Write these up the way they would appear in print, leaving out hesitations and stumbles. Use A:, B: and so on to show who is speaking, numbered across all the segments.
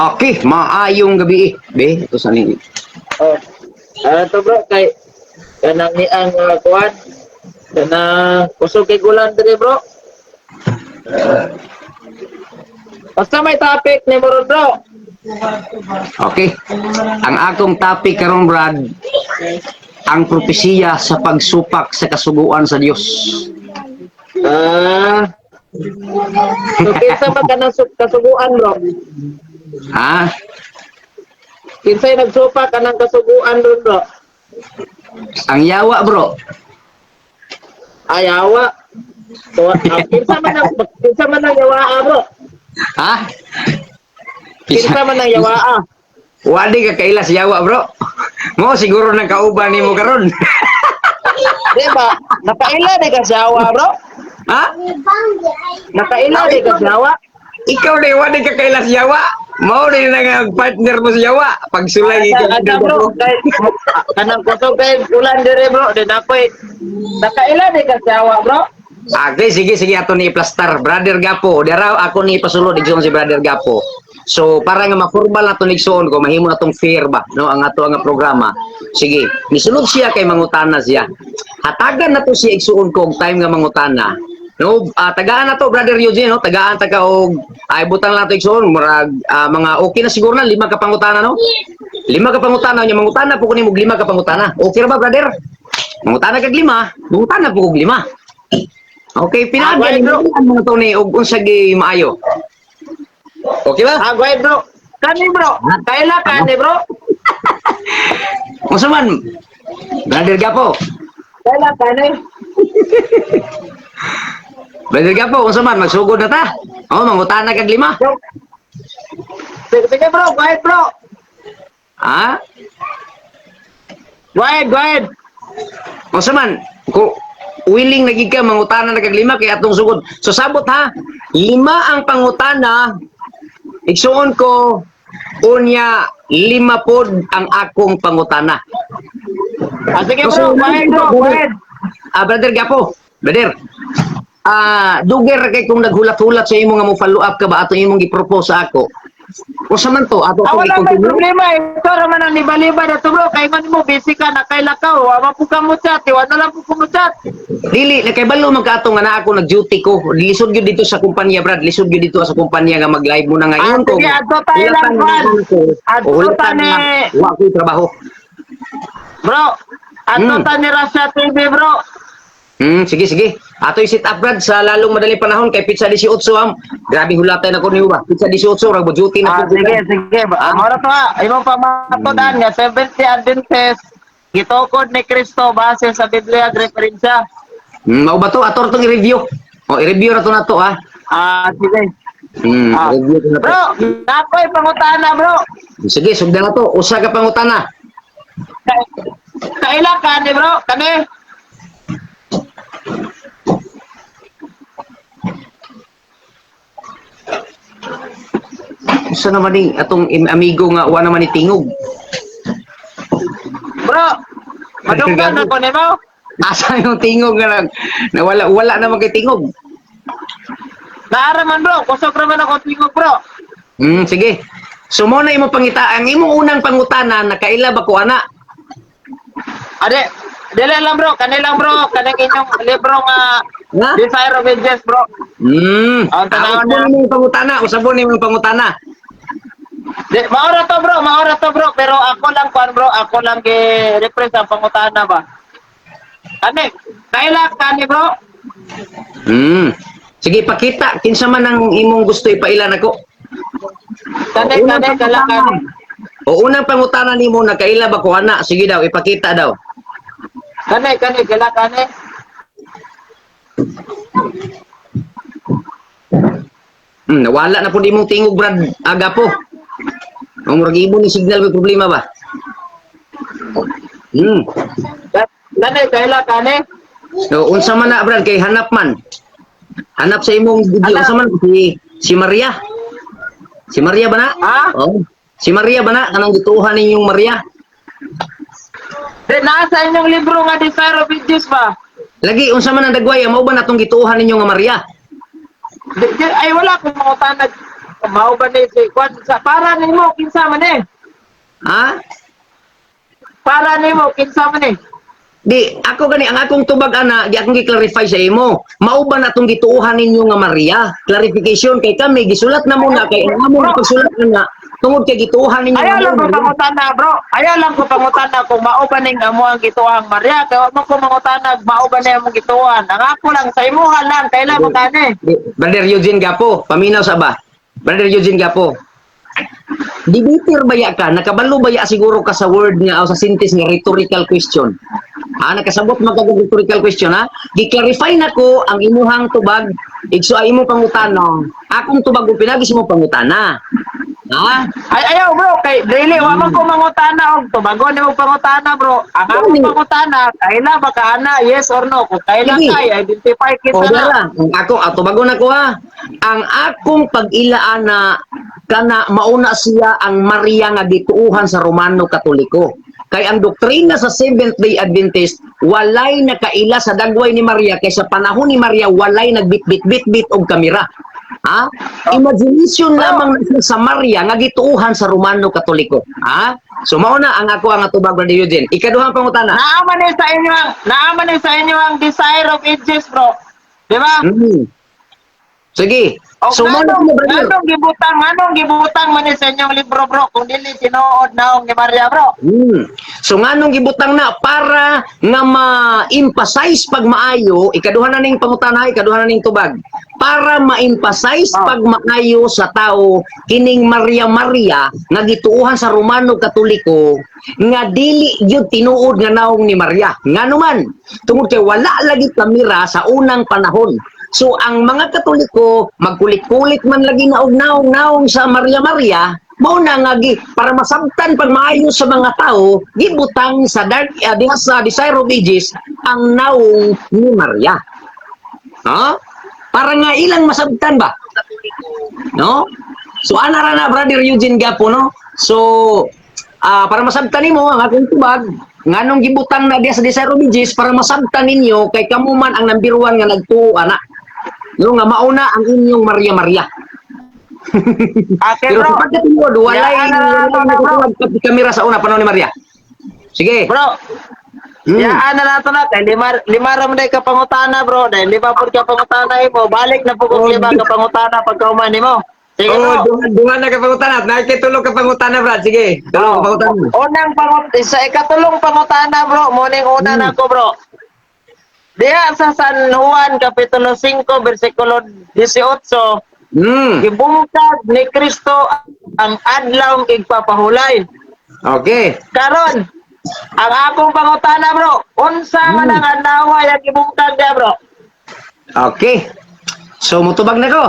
A: Okay, maayong gabi eh. Be, ito sa ni.
B: Oh. Ano to, bro, kay kanang ni ang kuan, kanang kusog kay gulan dire, bro. Basta may topic ni mo ron, bro.
A: Okay. Ang akong topic karon, Brad, ang propesiya sa pagsupak sa kasuguan sa Dios.
B: Ah. So kinsa ba kanang kasuguan, bro?
A: Ha?
B: Kinsay nagsupak kanang kasuguan ron, bro?
A: Ang yawa, bro.
B: Ayawa. So kinsa man ang yawaa, bro?
A: Ha?
B: Kinsa man ang yawaa?
A: Wadi ka kaila sa yawa, bro. Mo siguro nang kauban nimo karon.
B: Di ba? Nakaila di ka sa yawa, bro?
A: Ha?
B: Nakaila di ka sa yawa?
A: Ikaw na wadi ka kaila sa yawa. Mao rin na nga partner mo sa yawa. Pagsulay
B: Asa,
A: ikaw.
B: asa, bro, kay kanang kusog kay ulan dire, bro, di na koy nakaila di ka sa yawa, bro.
A: Okay, sige, sige, ato ni i-plastar. Brother Gapo, daraw ako ni ipasulod igsoon si Brother Gapo. So, para nga ma-formal na to ni igsoon ko, mahimo na tong fair ba, no, ang ato nga programa. Sige, misulod siya kay mangutana siya. Hatagan na to siya igsoon ko og time nga mangutana. No, tagaan na to, Brother Eugene, no, tagaan ta ka og ay butang lang to igsoon, murag mga okay na siguro na lima ka pangutana, no? Lima ka pangutana nya mangutana po ko nimo og lima ka pangutana. Okay ra ba, brother? Mangutana kag lima, mangutana po kog lima. Okay, pinaagi
B: Ah,
A: ni
B: bro.
A: ang mga to ni og unsa gi maayo. Okay ba?
B: Ah, go ahead, bro. Kani, bro, kaila kani, bro.
A: Unsa man? Brother Gapo.
B: Kaila kani.
A: Brother Gapo, unsa man magsugod na ta? Oh, mangutana kag lima.
B: Sige, sige, bro, go ahead, bro.
A: Ha?
B: Go ahead, go ahead.
A: Unsa man? Ko willing na gid ka mangutana na kag lima kay atong sugod. So sabot ha, lima ang pangutana. Igsuon ko unya lima pod ang akong pangutana.
B: Ah, sige, bro, go ahead, bro, go ahead.
A: Ah, Brother Gapo, brother. Ah, duger kay kung naghulat-hulat sa imo nga mo follow up ka ba ato imong gi-propose sa ako. Unsa man to ato
B: Ah,
A: itong
B: wala may
A: i-continue?
B: problema. Ito raman ang liba-liba na to, bro. Kay man mo, busy ka, nakaila ka. Wa po ka mo chat. Iwan na lang po ko mo chat.
A: Dili na kay balo man ka ato nga naa ako nag-duty ko. Lisod gyud dito sa kumpanya, Brad. Lisod gyud dito sa kumpanya nga mag-live mo na ngayon
B: Ah, sige, adto tayo lang, Brad. Adto
A: Hulatan
B: ta ni-
A: wa ko trabaho.
B: Bro, ato ta ni Rasha TV, bro.
A: Sige, sige. Ato i-sit up, Brad, sa lalong madaling panahon kay pizza 18 am. Grabe hulatay na ko niyo ba. Pizza 18 rag mo duty na
B: Ah,
A: po.
B: sige, sige. Ah, mora to ha. Imong pamatudan nga 70 Adventist gitukod ni Kristo base sa Biblia ag referensya.
A: Mao ba to? Ato ra tong i-review. O, i-review ra to nato ha.
B: Ah, sige. Ah.
A: Review to nato.
B: Bro, nakoy pangutana, bro.
A: Sige, sugdan na to. Usa ka pangutana.
B: Kaila ka ni, bro? Kani?
A: Usa naman ni atong amigo nga wa naman ni tingog.
B: Bro, madunggan ako nimo.
A: Asa yung tingog nga na wala wala naman kay tingog.
B: Naara man, bro, kusog ra man ako tingog, bro.
A: Sige. So mo na imong pangita ang imong unang pangutana nakaila ba ko ana?
B: Ade, dili lang, bro, kani lang, bro, kaning inyong libro nga
A: Ha?
B: Desire of Ages, bro. Ang
A: Ah,
B: tanaw
A: usabon
B: na.
A: imong pangutana, usabon imong pangutana.
B: Di, maora to, bro, maora to, bro, pero ako lang kuan, bro, ako lang gi repress ang pangutana ba. Kani, kaila kani, bro?
A: Sige, pakita kinsa man ang imong gusto ipaila nako.
B: Kani,
A: Unang
B: kani, kaila
A: pangutana.
B: kani.
A: O unang pangutana nimo nakaila ba ko ana? Sige daw, ipakita daw.
B: Kani, kani, kaila kani.
A: Nawala na pud imong tingog, Brad. Aga po. Ang murag imo ni signal may problema ba?
B: Kani, kaila kani.
A: So, unsa man na, Brad, kay hanap man. Hanap sa imong video.
B: Hanap.
A: Unsa man si si Maria. Si Maria ba na?
B: Ha?
A: Oh. Si Maria ba na? Kanang gituhan ninyong Maria?
B: Di, nasa inyong libro nga Desire of Ages ba?
A: Lagi unsa man ang dagway, mao ba na tong gituhan ninyo nga Maria?
B: Di, di, ay wala akong mangutana. mao ba ni si kwan sa para nimo kinsa man eh?
A: Ha?
B: Para nimo kinsa man eh?
A: Di, ako gani, ang akong tubag ana, di akong gi-clarify sa imo. Mao ba na itong gituohan ninyo nga Maria? Clarification kay kami, gisulat na muna kay ang among gipagsulat na tungod kay gituohan ninyo
B: Ayaw
A: nga
B: lang ko
A: Maria.
B: pangutana, bro. Ayaw lang ko pangutana kung mao ba ning amo ang gituohang Maria. Kay wa man ko mangutana mao ba ni among gituohan. Ang ako lang sa imuha lang kailan mo kani.
A: Di, Brother Eugene Gapo, paminaw sa ba? Brother Eugene Gapo. Debater baya ka? Nakabalo baya siguro ka sa word nga o sa sentence nga rhetorical question? Ha, nakasabot man ka og rhetorical question, ha? Gi-clarify na ko ang imuhang tubag, igso ay imong pangutana. Akong tubag ug pinagi sa imong pangutana. Ha?
B: Ay ayaw, bro, kay dili wa man ko mangutana og tubagon nimo pangutana, bro. Ang akong
A: Dili.
B: pangutana, kaila ba ka ana, yes or no? Kung kaila
A: Dili.
B: ka, identify
A: O
B: kita na.
A: dara, ang ako tubagon ako ha. Ang akong pag-ilaan na kana mauna siya ang Maria nga gituuhan sa Romano Katoliko. Kay ang doktrina sa Seventh Day Adventist walay nakaila sa dagway ni Maria kay sa panahon ni Maria walay nagbitbit-bitbit og kamera. Ha? Imagination lamang na siya sa Maria nga gituuhan sa Romano Katoliko. Ha? So mao na ang ako ang atubag, Brother Eugene. Ikaduhang pangutana.
B: Naaman ni sa inyo ang Desire of Ages, bro. Di ba?
A: Sige.
B: O
A: So mao na
B: nganong,
A: sila, brother.
B: nganong gibutang man ni sa inyong libro, bro, kung dili tinuod naong ni Maria, bro?
A: So nganong gibutang na para nga ma-emphasize pag maayo, ikaduha na ning pangutana, ikaduha na ning tubag. Para ma-emphasize pag maayo sa tao kining Maria Maria nga gituohan sa Romano Katoliko nga dili gyud tinuod nga naong ni Maria. Ngano man, tungod kay wala lagi kamera sa unang panahon. So ang mga Katoliko magkulit-kulit man lagi na og naong-naong sa Maria Maria, mao na nga gi para masabtan pag maayo sa mga tao, gibutang sa dark diha sa Desire of Ages ang naong ni Maria. Ha? Para nga ilang masabtan ba? No? So ana ra na, Brother Eugene Gapo, no? So para masabtan nimo ang akong tubag nganong gibutang na diha sa Desire of Ages para masabtan ninyo kay kamo man ang number one nga nagtuo ana. No, nga mauna ang inyong Maria Maria.
B: Okay,
A: Pero
B: bro.
A: sa pagkatinuod, walay
B: Yaan na lang
A: walay
B: na, bro.
A: nakatawag kamera sa una panahon ni Maria. Sige.
B: Bro, yaan na lang to na. Kay lima, lima ra man day ka pangutana, bro. Dahil lima pud ka pangutana imo. Balik na pud kog lima ka pangutana pagkauman nimo. Sige,
A: Oh,
B: bro.
A: duha, duha na ka pangutana. Nakikitulo ka pangutana, Brad. Sige. Tulo ka pangutana.
B: Unang pangut sa ikatulong pangutana, bro, mo ning una nako, bro. Diha sa San Juan kapitulo 5 bersikulo 18, gibungkag ni Kristo ang adlaw igpapahulay. Karon, ang akong pangutana, bro, unsa man ang adlaw ang gibungkag niya, bro?
A: Okay. So, mutubag na ko.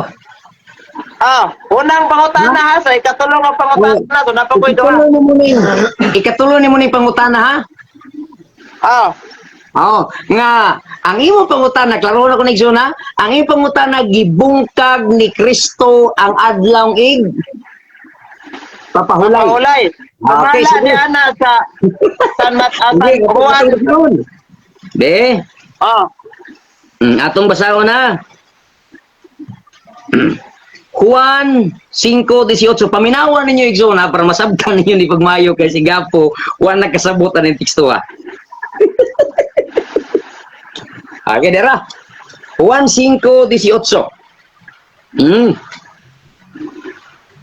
B: Ah, unang pangutana ha, sa ikatulong ang pangutana, to na pa ko'y duha.
A: Ikatulo mo muna yung, ikatulo ni mo na yung pangutana, ha?
B: Ah,
A: Oo. Nga, ang imong pangutana, klaro na ko ni ha? Ang imong pangutana, gibungkag ni Kristo ang adlaw ig papahulay.
B: Pahulay.
A: Okay,
B: Tumala
A: sige.
B: ni ana sa San Mat ah, San
A: Sige,
B: Juan.
A: atong basahon. Be,
B: Ah,
A: atong basahon na. Juan 5:18. Paminawan ninyo igsoon ha para masabtan ninyo ni pagmayo kay si Gapo wa nagkasabot ang teksto ha. Okay, dera. Juan 5:18.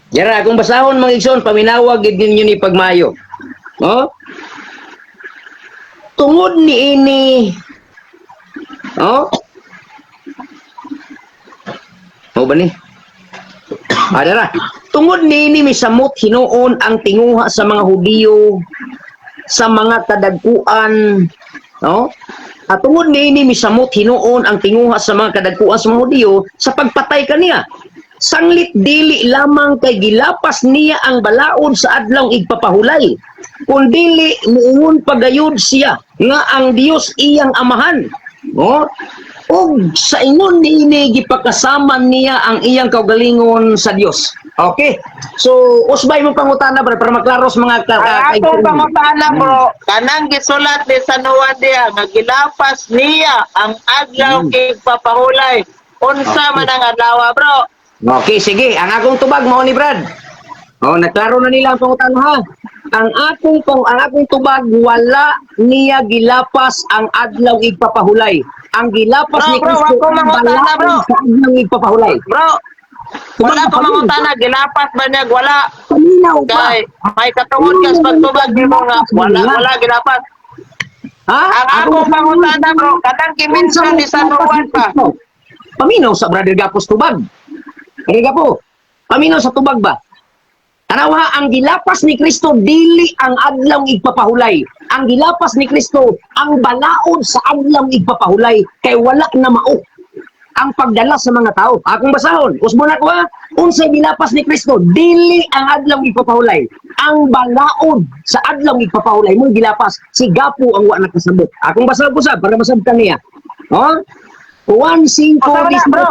A: Dera, kung basahon mga igsoon, paminawag gid ninyo ni pagmayo. No? Tungod ni ini, oh? Mao ba ni? Ah, dara. Tungod niini misamot hinuon ang tinguha sa mga Hudiyo sa mga kadagkuan, no? At tungod niini misamot hinuon ang tinguha sa mga kadagkuan sa mga Hudiyo sa pagpatay kaniya. Sanglit dili lamang kay gilapas niya ang balaod sa adlaw igpapahulay, kundili muingon pagayod siya nga ang Dios iyang amahan. No? Ug sa ingon niini gipakasama niya ang iyang kaugalingon sa Dios. Okay. So usbay mo pangutana, bro, para maklaro sa mga
B: Ang akong pangutana, bro, kanang gisulat ni San Juan diha nga gilapas niya ang adlaw igpapahulay. Unsa man ang adlaw, bro?
A: Okay, sige. Ang akong tubag mao ni Brad. Oh, naklaro na nila ang pangutana ha. Ang akong tubag, wala niya gilapas ang adlaw igpapahulay. Ang gilapas
B: Bro,
A: ni
B: bro,
A: Kristo
B: wag ko
A: ang
B: mangutana,
A: balaod
B: bro.
A: sa adlaw igpapahulay.
B: Bro, wala ko mangutana, gilapas ba niya? Wala.
A: Paminaw ba?
B: Kay may katungod kas pagtubag nimo nga wala, wala gilapas.
A: Ha?
B: Ang akong pangutana, bro, kanang gimension ni San Juan pa.
A: Paminaw sa Brother Gapos tubag. Brother Gapo, paminaw sa tubag ba? Tanawa, ang gilapas ni Kristo dili ang adlaw igpapahulay. Ang gilapas ni Kristo ang balaod sa adlaw igpapahulay kay wala na mao ang pagdala sa mga tao. Akong basahon, usbon ako ha, unsay gilapas ni Kristo, dili ang adlaw igpapahulay. Ang balaod sa adlaw igpapahulay mo gilapas, si Gapo ang wa nakasabot. Akong basahon ko sa para masabtan niya. Oh? 1:5
B: Unsa man na, bro?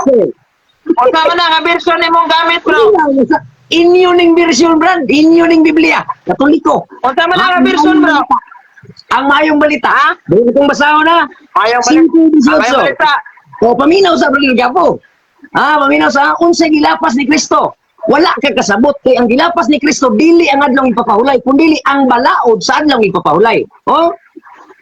B: Unsa man na nga version nimong gamit, bro?
A: Inyo ning version, brand. Inyo ning Biblia. Katoliko.
B: Unsa man na nga version, bro?
A: Ang maayong balita, ha? Dili kong basahon na.
B: Ayaw balita.
A: 5:18.
B: Ayaw balita.
A: O, paminaw sa Brother Gapo. Ah, paminaw sa unsay gilapas ni Kristo. Wala ka kasabot kay ang gilapas ni Kristo dili ang adlaw ipapahulay, kundi ang balaod sa adlaw ipapahulay. Oh?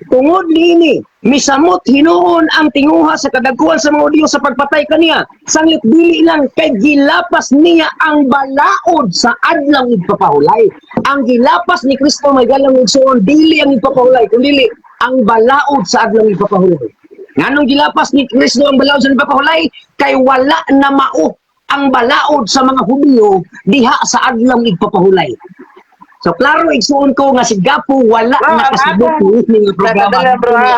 A: Tungod niini, misamot hinuon ang tinguha sa kadagkuan sa mga Hudiyo sa pagpatay kaniya. Sanglit dili lang kay gilapas niya ang balaod sa adlaw ipapahulay. Ang gilapas ni Kristo, may galang igsoon, dili ang ipapahulay, kundi ang balaod sa adlaw ipapahulay. Nganong gilapas ni Kristo ang balaod sa ipapahulay? Kay wala na mao ang balaod sa mga Hudiyo diha sa adlaw igpapahulay. So klaro, igsuon ko nga si Gapo wala
B: Bro, ang
A: nakasabot ni nga programa.
B: Teka, bro, ha?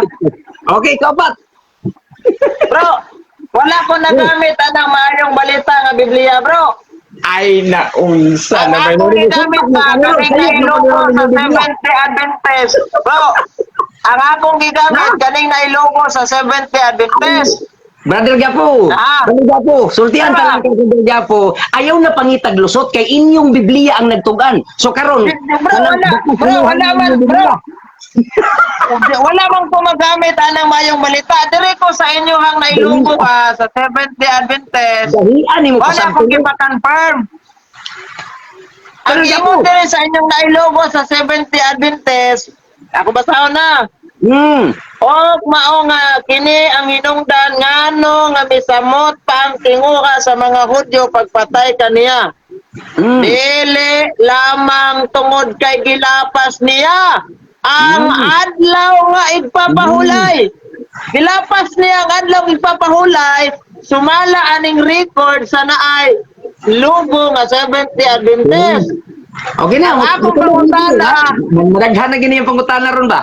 A: Okay, kapat.
B: Bro, wala ko nagamit anang maayong balita nga Biblia, bro.
C: Ay, naunsa
B: Ang
C: na
B: akong gigamit ba, kaning nailogo sa Seventh-day Adventist. Bro, ang akong gigamit, kaning nailogo sa Seventh-day Adventist.
A: Brother Gapo,
B: Ah.
A: Brother Gapo, sultihan
B: Diba?
A: ta lang kay Brother Gapo. Ayaw na pangitag lusot kay inyong Biblia ang nagtugan. So karon,
B: Bro, wala. Bro, wala man, bro. Wala man ko magamit anang maayong balita. Diri ko sa inyo hang nailogo ba sa Seventh-day Adventist.
A: Dahian nimo
B: Wala ko
A: pasabot.
B: gipa-confirm. Ang
A: Pero
B: imo
A: Gapo.
B: diri sa inyong nailogo sa Seventh-day Adventist, ako basahon na. Og mao nga kini ang hinungdan ngano nga misamot pa ang tinguha sa mga Hudyo pagpatay kaniya. Dili lamang tungod kay gilapas niya ang adlaw nga igpapahulay. Gilapas niya ang adlaw igpapahulay, sumala aning record sa naay lugo nga Seventh-day Adventist.
A: Okay na.
B: Ang akong pangutana.
A: Madaghan na gini yung pangutana ron ba?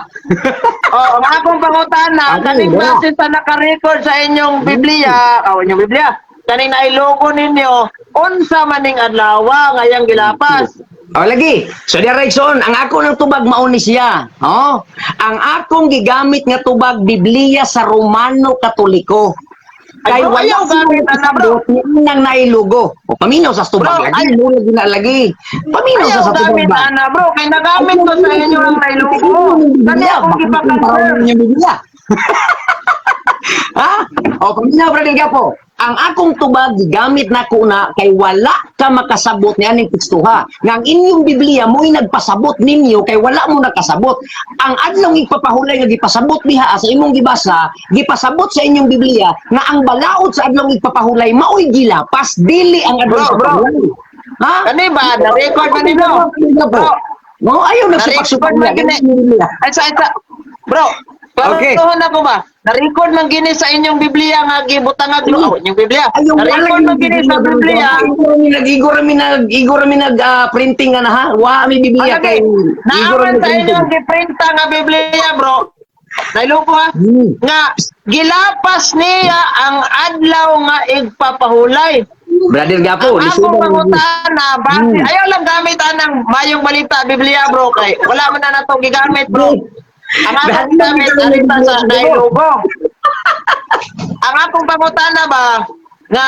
B: Oh, ang akong pangutana,
A: Okay,
B: kaning
A: wala.
B: base sa naka-record sa inyong Biblia, oh, inyong Biblia, kaning nailogo ninyo, unsa maning adlaw ngayang gilapas?
A: O lagi. So di Rexon, ang ako ng tubag mao ni siya. Oh, ang akong gigamit nga tubag, Biblia sa Romano Katoliko.
B: Ay,
A: Kay
B: bro,
A: wala
B: ayaw gamit ana, bro.
A: nang nailugo. O paminaw sa tubag
B: Bro,
A: lagi,
B: ay-
A: mo lagi na lagi. Paminaw
B: Ayaw
A: sa tubag
B: gamit
A: ba?
B: ana, bro, kay nagamit ko sa inyo ang nailogo. Kani akong gipa-confirm.
A: Yung Biblia. Ha? O paminaw, Brother Gapo. Ang akong tubag gigamit nako na kay wala ka makasabot ni aning tekstuha. Nga ang inyong Biblia mo'y nagpasabot ninyo kay wala mo nakasabot. Ang adlaw igpapahulay nga gipasabot diha sa imong gibasa, gipasabot sa inyong Biblia nga ang balaod sa adlaw igpapahulay mao'y gilapas, dili ang adlaw
B: Bro, bro.
A: igpapahulay. Ha?
B: Kani ba na-record ba ninyo?
A: Bro. No, ayaw nagsupak-supak
B: Na-record man
A: niya.
B: gini. Ay sa bro,
A: Okay.
B: okay. Na ko ba? Na-record man gini sa inyong Biblia nga gibutangag oh, inyong Biblia.
A: Ayaw,
B: Na-record man gini sa Biblia.
A: Igor mi nag igor mi nag printing nga na ha. Wa mi Biblia
B: Ano
A: kay
B: naaman sa inyong giprinta nga Biblia, bro. Nailoko ha? Nga gilapas niya ang adlaw nga igpapahulay.
A: Brother Gapo,
B: Ang akong
A: lisudan.
B: pangutana, base, ayaw lang gamit anang mayong balita Biblia, bro, kay wala man na natong gigamit, bro. Ang akong gamit arita sa nailogo. Ang akong pangutana ba nga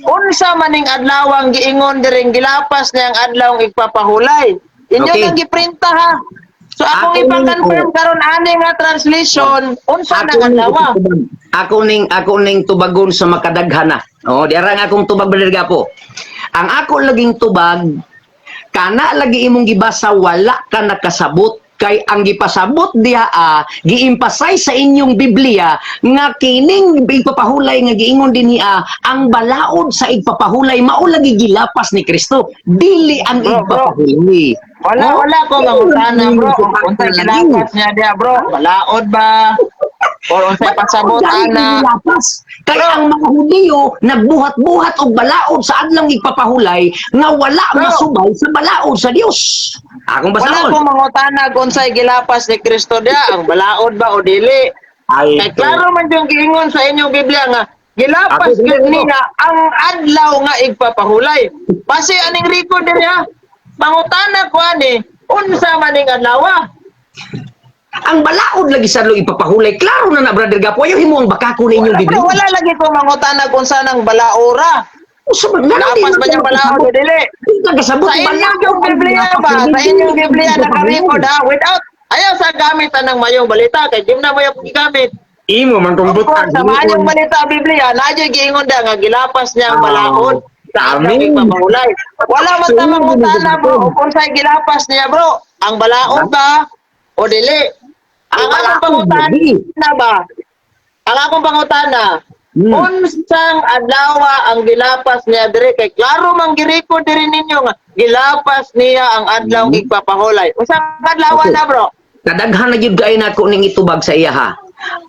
B: unsa maning adlaw ang giingon diring gilapas niya ang adlaw ang igpapahulay? Inyo nang giprinta ha. So akong
A: Ako
B: ipa-confirm karon ani nga translation, unsa na
A: Ako ning
B: adlaw?
A: itubag. Ako ning tubagon sa makadaghan na. Oh, diara nga akong tubag, Brother Gapo. Ang ako laging tubag, kana lagi imong gibasa, wala ka nakasabot kay ang gipasabot diha, giimpasay sa inyong Biblia nga kining igpapahulay nga giingon dinhi, ang balaod sa igpapahulay mao lagi gilapas ni Kristo, dili ang
B: Bro, bro.
A: igpapahulay.
B: Wala,
A: Oh,
B: wala ko mangutana, bro. Unsay
A: lagi.
B: gilapas niya diha, bro? Balaod ba? Or unsay pasabot ana?
A: Gilapas. Kay ang mga Hudiyo nagbuhat-buhat og balaod sa adlong igpapahulay nga wala
B: Bro.
A: masubay sa balaod sa Dios. Akong
B: Wala
A: basahon.
B: ko mangutana kung unsay gilapas ni Kristo diha, ang balaod ba o dili.
A: Ay,
B: Kay klaro man yung giingon sa inyong Biblia nga gilapas
A: Ako,
B: gyud
A: dili,
B: niya ang adlaw nga igpapahulay. Base aning record diri ha. Mangutana ko ani, unsa man ning adlaw?
A: Ang balaod lagi sa adlong ipapahulay. Klaro na na, Brother Gapo. Ayaw himo ang bakako na inyong
B: Wala,
A: Biblia.
B: bro, wala lagi ko mangutana kung saan ang balaora.
A: Usa man nga,
B: Lapas ba niyang balaod o dili?
A: Di ka kasabot.
B: Sa inyong yung Biblia ba? Sa inyong Biblia naka-record ha, without ayaw sa gamit anang mayong balita kay di na mo yung gigamit.
C: Imo man kung
B: Of course,
C: butang.
B: sa mayong balita Biblia, na giingon da nga gilapas niya ang balaod sa adlaw
A: Amen.
B: igpapahulay. Wala man
A: So,
B: ta
A: yun
B: mangutana,
A: yung
B: bro, kung sa'y gilapas niya, bro. Ang balaod ba o dili? Ang akong
A: balaod,
B: pangutana
A: lagi.
B: ba? Ang akong pangutana, unsang adlaw ang gilapas niya dire kay klaro man girecord diri ninyo nga gilapas niya ang adlaw igpapahulay. Unsang adlaw na, bro?
A: Kadaghan na gyud kay nako ning itubag sa iya ha.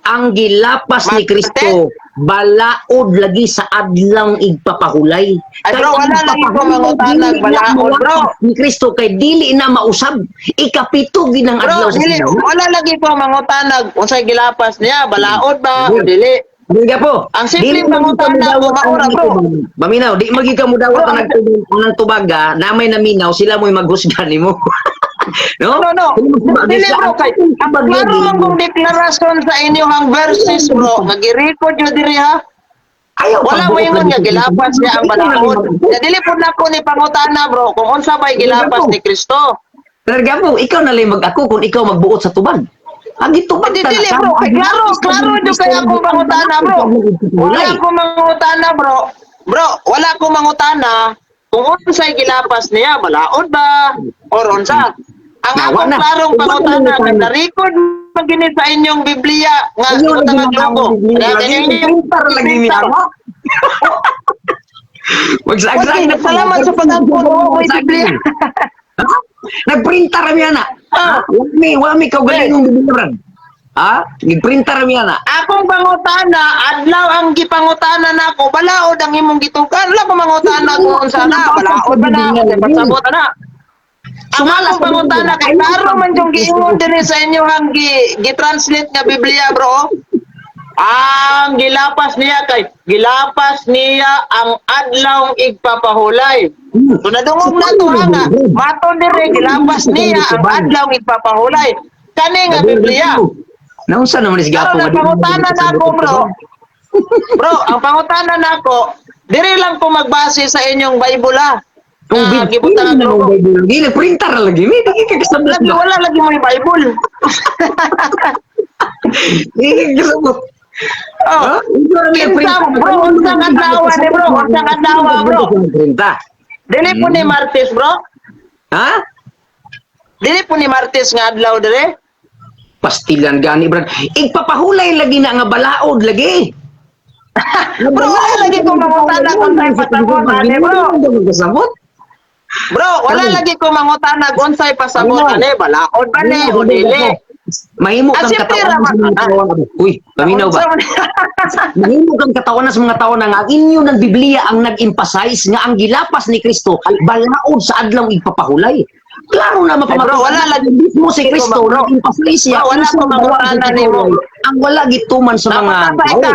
A: Ang gilapas ni Kristo balaod lagi sa adlong igpapahulay.
B: Ay, bro,
A: Kay ang
B: wala lagi ko
A: igpapahulay,
B: mangutanag
A: dili na
B: balaod, bro.
A: malapas ni Kristo kay dili na mausab. Ikapito gid ang
B: Bro,
A: adlaw sa
B: dili,
A: Sinai.
B: wala lagi ko mangutanag unsay gilapas niya, balaod ba o dili?
A: Dili ka po.
B: Ang simpleng
A: Dili man
B: pangutana
A: gyud ka
B: ko,
A: mudawat
B: maura,
A: ang
B: bro.
A: itubag. Maminaw, di magi ka mudawat
B: Bro,
A: ang nagtubag ang tubaga, na may naminaw, sila mo'y maghusga nimo. No?
B: No, no. Dili, bro, kay ang klaro man kong deklarasyon sa inyong verses, bro, nga gi-record yun diri ha.
A: Ayaw
B: Wala mo
A: pagbuot
B: ingon
A: lagi
B: nga
A: sa
B: gilapas niya ang
A: Ikaw na
B: balaod.
A: lang.
B: Ya dili pud nako ni pangutana, bro, kung unsa bay gilapas ni Kristo.
A: Brother Gabo, ikaw na lang mag-ako kung ikaw magbuot sa tubag. Ang gitubag
B: Di
A: ta na
B: dili,
A: ka.
B: bro, kay klaro, klaro jud kay akong pangutana, bro. Wala akong mangutana, bro. Bro, wala akong mangutana kung unsay gilapas niya, balaod ba or unsa. Ang
A: Nawa
B: akong
A: na.
B: klarong
A: Wala
B: pangutana
A: mangutana.
B: kay na-record man gini sa inyong Biblia nga
A: Ayaw lagi
B: gibutang ang
A: mga
B: logo.
A: Biblia.
B: Kaya
A: Lagi,
B: kanya inyong
A: printer lagi ni
B: printer.
A: ako. Magsag-sag
B: Okay,
A: na
B: salamat sa pag-angkon. Oo, may Biblia.
A: Ha? Nagprinter rami ana.
B: Ah.
A: Wa mi kaugalingong Biblia, brad. Ha? Nagprinter rami ana.
B: Akong pangutana, adlaw ang gipangutana nako, balaod ang imong gitukan. Wala ko mangutana kung unsa na, balaod ba na, unsay pasabot na. Ang
A: Sumala
B: akong
A: sa
B: pangutana
A: Biblia.
B: kay klaro man yung giingon diri sa inyong gi-translate nga Biblia, bro. Ang gilapas niya kay gilapas niya ang adlaw igpapahulay. So nadungog na to ha nga maton diri gilapas niya ang adlaw igpapahulay. Kani nga Biblia.
A: Naunsa naman is
B: Pero
A: Gapo nga
B: ang
A: di mo
B: pangutana
A: kasabot
B: na ako,
A: sa
B: bro.
A: tubag?
B: Bro, ang pangutana nako, diri lang ko magbase sa inyong Bible ha.
A: Kung
B: Na
A: biblia
B: gibutang ang
A: na
B: logo.
A: Bible, gila printer lagi mi, di ka kasabot
B: Lagi
A: ba?
B: wala lagi mo yung Bible.
A: Di ka kasabot.
B: Oh.
A: Ha?
B: Kinsa, bro, unsang adlaw ni bro, unsang adlaw, bro.
A: Printa.
B: Dili po ni Martes, bro.
A: Ha?
B: Dili po ni Martes nga adlaw dire.
A: Pastilan gani, brad. Igpapahulay lagi na nga balaod lagi.
B: Bro, wala lagi ko mangutana kung sa'y pasabot, ane, bro.
A: Kasabot?
B: Bro, wala
A: Ano?
B: lagi ko mangutana kung unsay pasabot
A: Ano?
B: ane, balaod ba ni o dili.
A: Mahimo
B: Ah,
A: kang
B: siyempre,
A: katawan sa mga
B: ah.
A: tao. Uy, paminaw ba?
B: Unsa man-
A: Mahimo kang katawan sa mga tao na nga ang inyo ng Biblia ang nag-emphasize nga ang gilapas ni Kristo balaod sa adlaw igpapahulay. Klaro na mapamatuod.
B: Ay, bro, wala lagi-
A: mismo si Kristo
B: Bro,
A: nag-emphasize siya.
B: bro, wala
A: kung sa
B: ko
A: balaod
B: mangutana nimo.
A: igpapahulay, ang wala gituman sa mga
B: Dapat sa
A: tao.
B: ika.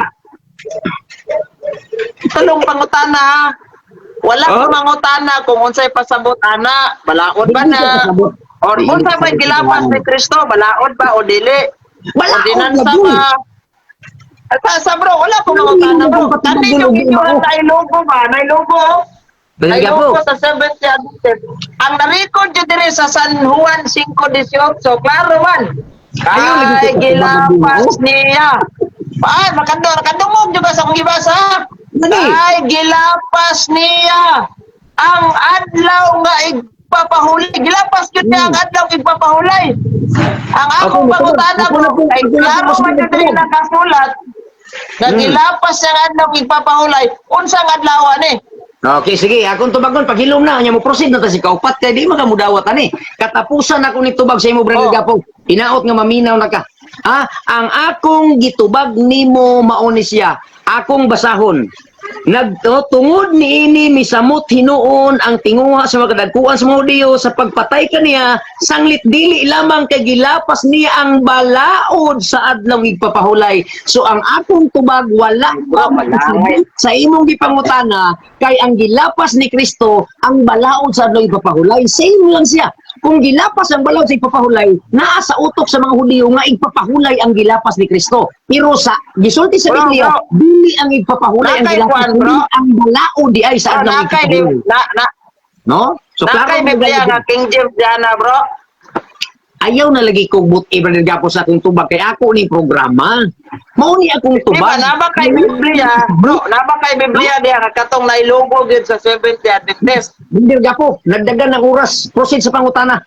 B: Tulong pangutana ha. Wala
A: Oh?
B: ko mangutana kung unsay pasabot ana, balaod ba
A: Dili ka
B: na?
A: kasabot.
B: Or
A: Dili
B: unsa
A: ka
B: ba
A: kasabot.
B: gilapas ni Kristo, balaod ba o dili?
A: Balaod
B: Ordinansa
A: lagi.
B: ba? Sa bro, wala ko mangutana, bro. Kani yung inyo ang logo ba? Nay logo.
A: Brother Gapo.
B: Nailoko sa Seventh Day Adventist. Ang na-record yun diri sa San Juan 5:18, klaro man.
A: Ayaw, lagi
B: Ay,
A: ko
B: gilapas
A: patubag
B: niya. Ay, makando, nakadungog juga sa akong gibasa.
A: Lagi.
B: Ay, gilapas niya ang adlaw nga igpapahulay. Gilapas yun niya ang adlaw igpapahulay. Ang akong
A: Ako,
B: pangutana
A: ako
B: bro,
A: na po,
B: ay
A: ako na po,
B: klaro
A: mas
B: man yun diri
A: magtubag.
B: nakasulat nga gilapas niya ang adlaw igpapahulay. Unsang adlaw ni?
A: Okay, sige. Akong tubagon, paghilom na. Nya mo proceed na ta si kaupat. Kay di makamudawat ani. Katapusan ako ni tubag sa imo, Brother
B: Oh.
A: Gapo. Hinaot nga maminaw na ka. Ha? Ang akong gitubag nimo mao ni siya. Akong basahon. Nagto tungod niini misamot hinuon ang tinguha sa mga kadagkuan sa mga Hudiyo sa pagpatay kaniya sanglit dili lamang kay gilapas niya ang balaod sa adlaw igpapahulay. So ang akong tubag wala
B: Bro,
A: pa
B: malangay.
A: sa imong gipangutana kay ang gilapas ni Kristo ang balaod sa adlaw igpapahulay. Same lang siya. Kung gilapas ang balaod sa igpapahulay, naa sa utok sa mga Hudiyo nga igpapahulay ang gilapas ni Kristo. Pero sa gisulti sa
B: Bro,
A: Biblia,
B: bro.
A: dili ang igpapahulay ang
B: Nakay
A: gilapas,
B: kwan, bro.
A: kundi ang balaod di ay sa
B: Bro,
A: adlaw
B: nakay di,
A: igpapahulay.
B: na, na,
A: No? So klaro
B: nakay
A: mo
B: Biblia
A: gani-
B: nga King James Diana, bro.
A: Ayaw na lagi kong buti Brother Gapo sa akong tubag kay ako ni programa. Mao ni akong
B: Di ba,
A: tubag.
B: naba kay Biblia, bro, naba kay Biblia diya nga katong nailugo gyud sa Seventh Day Adventist.
A: Brother Gapo, nagdagan ng oras. Proceed sa pangutana.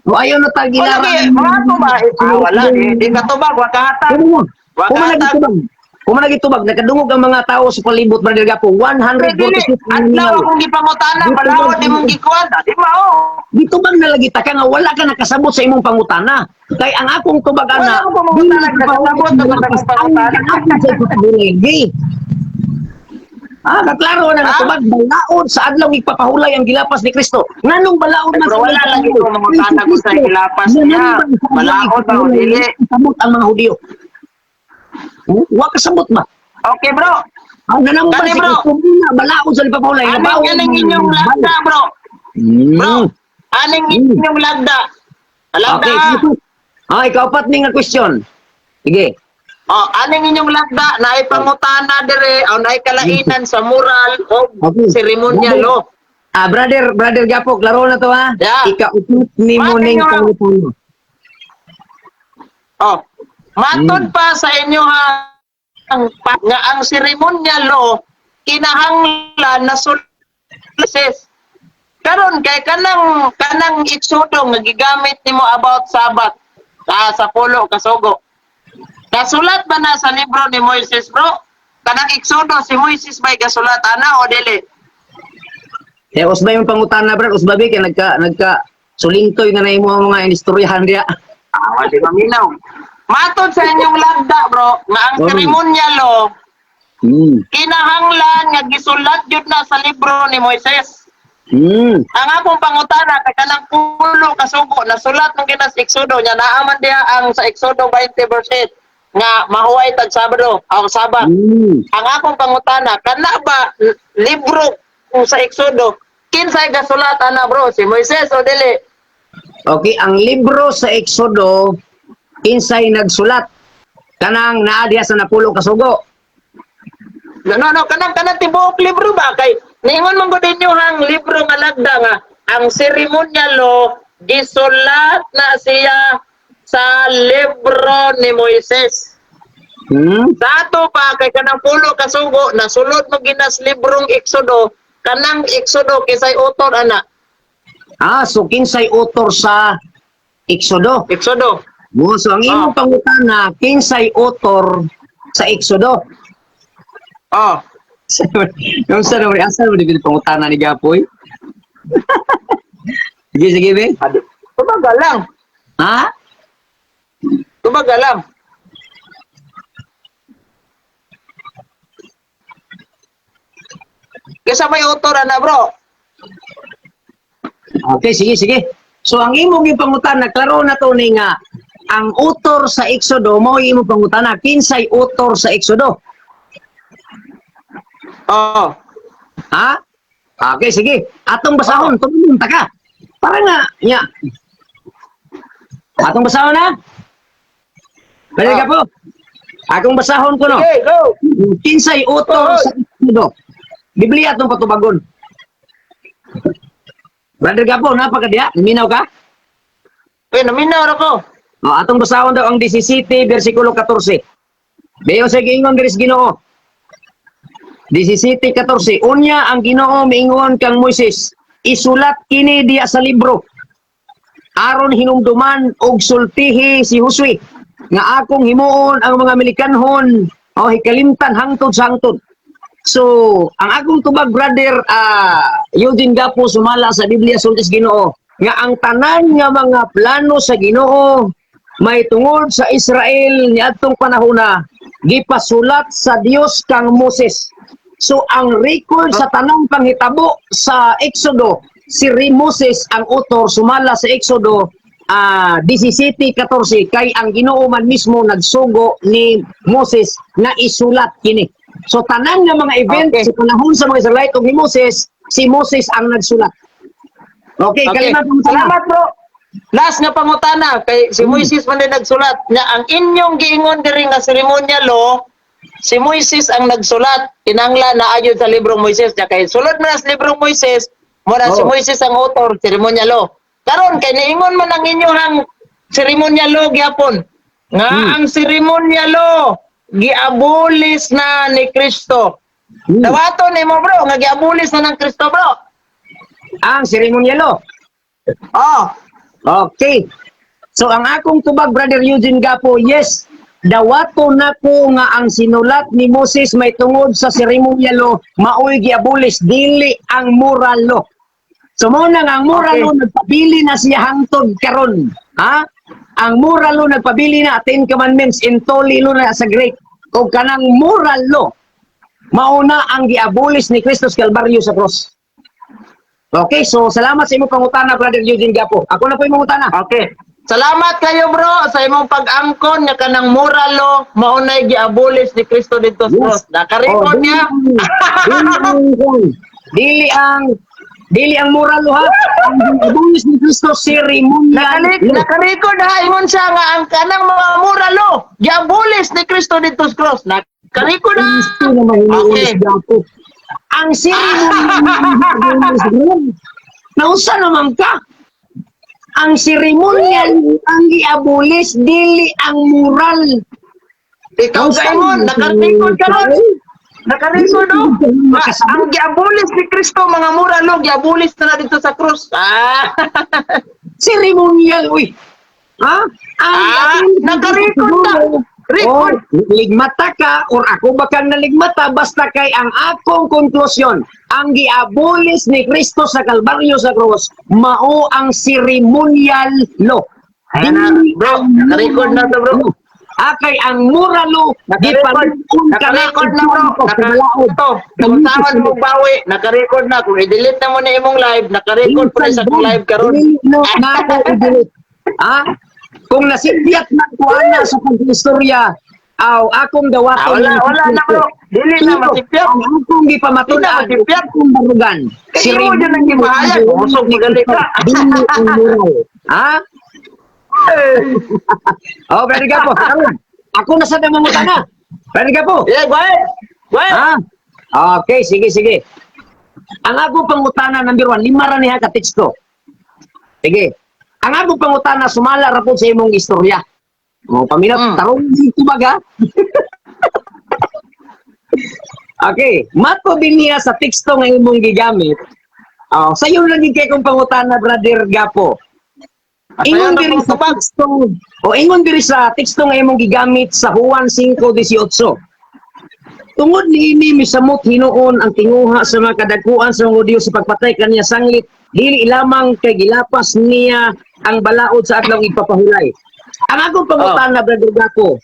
A: O ayaw na
B: Wala
A: tagilaran.
B: di, mga ba? Ah, wala, di katubag, wa kahatag.
A: Ano mo?
B: Wa
A: Kung
B: kahatag.
A: managitubag, kung managitubag, nakadungog ang mga tao sa palibot, Brother Gapo,
B: Dili,
A: 146
B: adlaw
A: million.
B: akong gipangutana, balaod di mong gikuan, ah, di ba oh?
A: Dito bang nalagita ka nga wala ka nakasabot sa imong pangutana? Kay ang akong tubag
B: Wala
A: ana,
B: akong pangutana, nakasabot naman akong pangutana.
A: Ang sa ipapahulay. Ah, kaklaro na nga
B: Ha?
A: tubag balaod sa adlaw igpapahulay ang gilapas ni Kristo. Nganong balaod
B: Ay,
A: man
B: bro,
A: sa
B: wala lagi ko mangutana kung sa gilapas niya. Balaod ba o dili?
A: Kasabot ang mga Hudiyo. Wa kasabot ba?
B: Okay, bro.
A: Ah, nanambal
B: Kani,
A: si
B: bro.
A: Kristo muna, balaod sa ipapahulay.
B: Aning
A: Nabaon
B: aning
A: ang
B: inyong lagda, bro. Bro, aning inyong lagda. Lagda.
A: Okay. Ah, ikaw pat ni nga question. Sige.
B: Oh, aning inyong lagda na ipangutana dire o naay kalainan sa moral o seremonyal law.
A: Ah, brother, Brother Gapo, klaro na to ha.
B: Yeah.
A: Ikaupot ni mo
B: Bakit
A: ning
B: nga?
A: pangutana.
B: Oh. Matod pa sa inyo ha ang nga ang seremonyal law kinahanglan na sulisis. Karon kay kanang kanang Exodo nga gigamit nimo about Sabat sa pulo kasugo. Nasulat ba na sa libro ni Moises, bro? Kanang Exodo si Moises may gasulat ana o dili?
A: Eh, usbay yung pangutana, brad. Usbay kay nagka nagka sulintoy na na imo ang mga inistoryahan diya.
B: Ah, wala maminaw. Matod sa inyong lagda, bro, nga ang seremonyal law kinahanglan nga gisulat jud na sa libro ni Moises. Ang akong pangutana kay kanang pulo kasugo nasulat mong ginas Exodo nya naa man diha ang sa Exodo 20 verse 8 nga mahuway tag Sabado ang Sabat. Ang akong pangutana kana ba libro kung sa Exodo kinsay gasulat ana, bro, si Moises o dili?
A: Okay, ang libro sa Exodo kinsay nagsulat? Kanang naa diha sa napulo kasugo.
B: No, no, no, kanang kanang tibuok libro ba kay ningon man gud ninyo ang libro nga lagda nga ang seremonyal law gisulat na siya sa libro ni Moises. Sa ato pa kay kanang pulo kasugo nasulod mo ginas librong Exodo, kanang Exodo kisay author ana?
A: Ah, so kinsay author sa Exodo?
B: Exodo.
A: Mo, so ang imong pangutana, kinsay author sa Exodo?
B: Oh.
A: Yung sa naman, asa naman di pangutana ni Gapoy? Sige, sige, be.
B: Tubaga lang.
A: Ha?
B: Tubaga lang. Kaysa may author ana, bro.
A: Okay, sige, sige. So ang imong gipangutana, klaro na to ni nga ang author sa Exodo mao imong pangutana, kinsay author sa Exodo?
B: Oh.
A: Ha? Okay, sige. Atong basahon, tumulong ta ka. Para nga, nya. Atong basahon na. Balik ka po. Akong basahon ko no.
B: Okay, go.
A: Kinsay author
B: Oh.
A: sa Exodo? Biblia atong patubagon. Brother Gapo, naa pa ka diha? Minaw ka?
B: Uy, naminaw ra ko.
A: O, atong basahon daw ang 17 versikulo 14. Dayon sa giingon diri sa Ginoo. 17:14. Unya ang Ginoo miingon kang Moises, isulat kini diya sa libro aron hinumduman og sultihi si Josue nga akong himuon ang mga Melikanhon o hikalimtan hangtod sa hangtod. So, ang akong tubag, brother Eugene Gapo, sumala sa Biblia, sulti sa Ginoo nga ang tanan nga mga plano sa Ginoo may tungod sa Israel niadtong panahona gipasulat sa Dios kang Moses. So ang record sa tanang panghitabo sa Exodo, si Moses ang author sumala sa Exodo 17:14, kay ang Ginoo man mismo nagsugo ni Moses na isulat kini. So tanan nga mga event sa panahon sa mga Israelite ug ni Moses, si Moses ang nagsulat. Okay, kalima pangutana.
B: Salamat, bro. Last nga pangutana kay si Moises man din nagsulat nya ang inyong giingon diri nga ceremonial law, si Moises ang nagsulat, kinanglan na ayon sa librong Moises nya kay sulod man sa librong Moises mo na si Moises ang author ceremonial law. Karon kay niingon man ang inyong ceremonial law gyapon nga ang ceremonial law giabolis na ni Kristo. Dawaton nimo, bro, nga giabolis na ng Kristo, bro.
A: Ang ceremonial law.
B: Oh.
A: Okay. So ang akong tubag, Brother Eugene Gapo, yes, dawato nako nga ang sinulat ni Moses may tungod sa ceremonial law maoy giabolis, dili ang moral law. So mao na nga ang moral law nagpabili na siya hangtod karon. Ha? Ang moral law nagpabili na, Ten Commandments entoli law na sa Greek. O kanang moral law mauna ang giabolis ni Kristo sa Kalbaryo sa cross. Okay, so salamat sa imong pangutana, Brother Eugene Gapo. Ako na po yung mangutana.
B: Okay. Salamat kayo, bro, sa imong pag-angkon nga kanang moral law maunay giabolis ni Kristo didto sa cross. Naka-record
A: Oh,
B: niya.
A: Dili ang moral law, ha. Ang giabolis ni Kristo ceremonial law.
B: Naka-record ha, ingon siya nga ang kanang mga moral law giabolis ni Kristo didto sa cross. Naka-record ha.
A: Kristo na mahinuulis Gapo. Ang ceremonial law. Nausa naman ka? Ang ceremonial ang giabolis, dili ang moral.
B: Ikaw gaingon, naka-record ka ron. Naka-record oh. Ang giabolis ni Kristo mga moral law giabolis na didto sa cross. Ah.
A: Ceremonial, uy. Ha? Ang
B: Ah, naka-record ka. Record.
A: Oh, ligmata ka or ako ba kang naligmata, basta kay ang akong konklusyon, ang giabolis ni Kristo sa Kalbaryo sa cross, mao ang ceremonial law.
B: Ayan na,
A: Dili
B: bro.
A: ang
B: Naka-record na to, bro.
A: moral law. Akay ang moral law,
B: Naka-record.
A: gipanuon ka na
B: Naka-record na, bro.
A: Naka-record.
B: Naka-record. Kung saan mo bawi, naka-record na. Kung i-delete na mo na imong live, naka-record pa rin sa akong live karon.
A: Dili no, nako i-delete. Ah? Kung nasibyat na ko ana sa pag-istorya, aw akong dawaton.
B: Ah, wala, wala na, bro. Dili na masipyat.
A: Ang akong gipamatud-an,
B: Dili na masipyat.
A: akong barugan.
B: Kay imo dyan ang gipahayag. Usog magali ka.
A: Dili ang moral. Ha? Oh, Brother Gapo. Karon, ako na sa mangutana. Brother Gapo.
B: Yeah, go ahead. Go ahead.
A: Ha? Okay, sige, sige. Ang akong pangutana number 1, lima ra niya ka teksto. Sige. Ang akong pangutana sumala ra po sa imong istorya. O, paminat, tarong dito baga. Okay, mato din niya sa teksto nga imong gigamit. Oh, sayo lang gid kay kong pangutana, Brother Gapo. Ingon
B: Sayo na
A: diri
B: kong
A: sa
B: tubag.
A: teksto, o ingon diri sa teksto nga imong gigamit sa Juan 5:18. Tungod niini misamot hinuon ang tinguha sa mga kadagkuan sa mga Hudiyo sa pagpatay kaniya sanglit dili lamang kay gilapas niya ang balaod sa adlaw igpapahulay. Ang akong pangutana, Brother Gapo,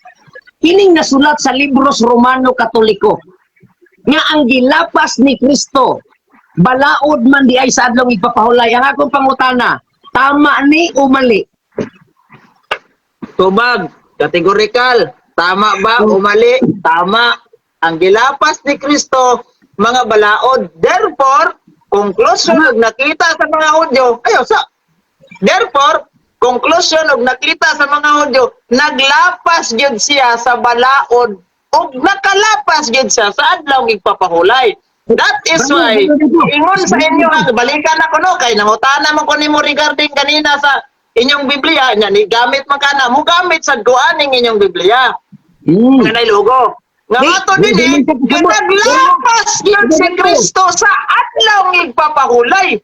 A: kining nasulat sa Libros Romano Katoliko nga ang gilapas ni Kristo balaod man di ay sa adlaw igpapahulay. Ang akong pangutana, tama ni o mali?
B: Tubag, categorical. Tama ba o mali? Tama. Ang gilapas ni Kristo, mga balaod. Therefore, conclusion og nakita sa mga Hudyo, ayo sa. Therefore, conclusion og nakita sa mga Hudyo, naglapas gyud siya sa balaod ug nakalapas gyud siya sa adlaw igpapahulay. That is why, ingon sa inyo, ha, balikan ako no, kay nangutana man ko nimo regarding kanina sa inyong Biblia, nya ni gamit man kana, mo gamit sa duaning inyong Biblia. Nga nay logo. Nga ato
A: Di,
B: din eh,
A: di, di,
B: nga naglapas yun si Kristo sa adlaw ng igpapahulay.